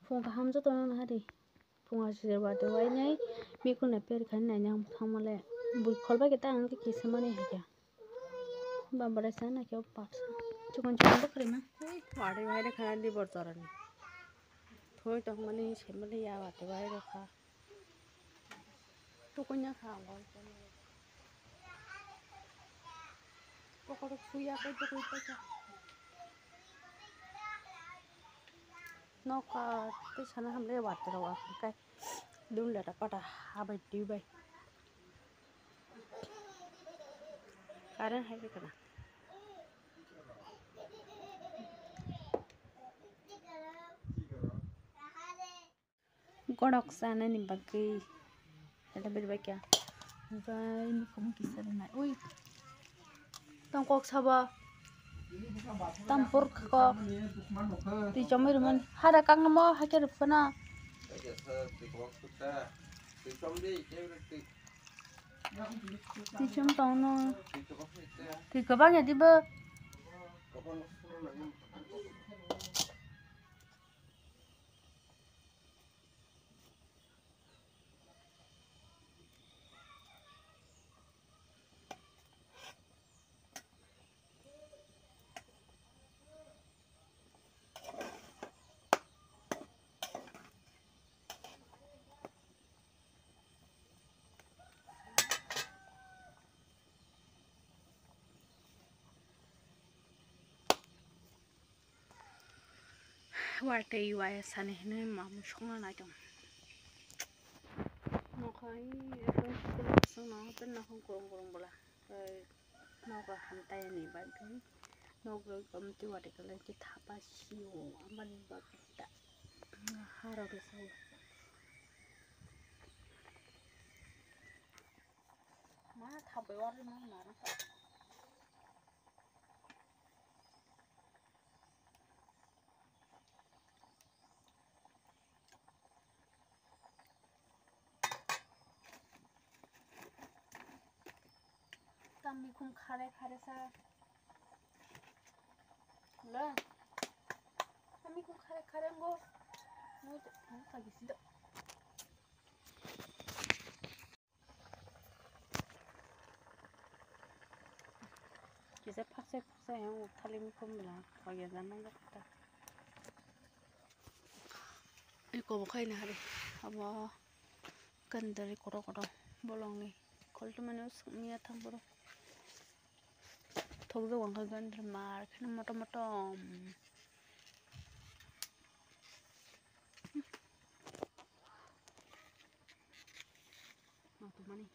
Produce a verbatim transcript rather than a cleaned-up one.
Phung kaham jotono nahari. Phung aswk watwi wainai mikhuno perikha nainai ang thangmale. Bui kholbai khe ta ang khe kisa manwi hai khe. Ba bwrwi sa naikhe o baksa. Chikon chikon bwkhwrwi ma. Watwi wai rwkha na dibor jorani. Thoi tongmani saimanliya watwi wai rwkha. Tukunya kha ang. Kokorok suya khe tukui paikha. Noka tei sana hamle watwi rok akhai dun leta pata habai twi bai. Current hai rwkha na. Godok sanani bagwi. Ada beri baikya. Bai ni kum kisa rinai. Ui. Tong kok sabo. Tampur kok. Twi chomwi rwmani. Hara kangmo hakhe rwphano. Twi chom tongno. Twi kwbang ya dibo. Watwi waya sani hinwi mamung songna naitong. Nokhai ekdom songno tei nokhong kurung kurung bwla. Tei nogo hamtayani bagwi nogo ekdom tei watwi kwlai khe thapa sio aboni bagwi ta harok khe sao. Ma thapai warwi ma narwkha. Tang mikhum khare khare sa. La. Tang mikhum khare khare ngo. Ngo, ngo ta gisi da. Kisa phaksa phaksa yang thali mikhum bela kaya janang ta. Eko bo khaina hari abo kandari kotor kotor bolongni koltomani miya thang boro thokjak wngkha gandri mar kheno motom motom. Motomani.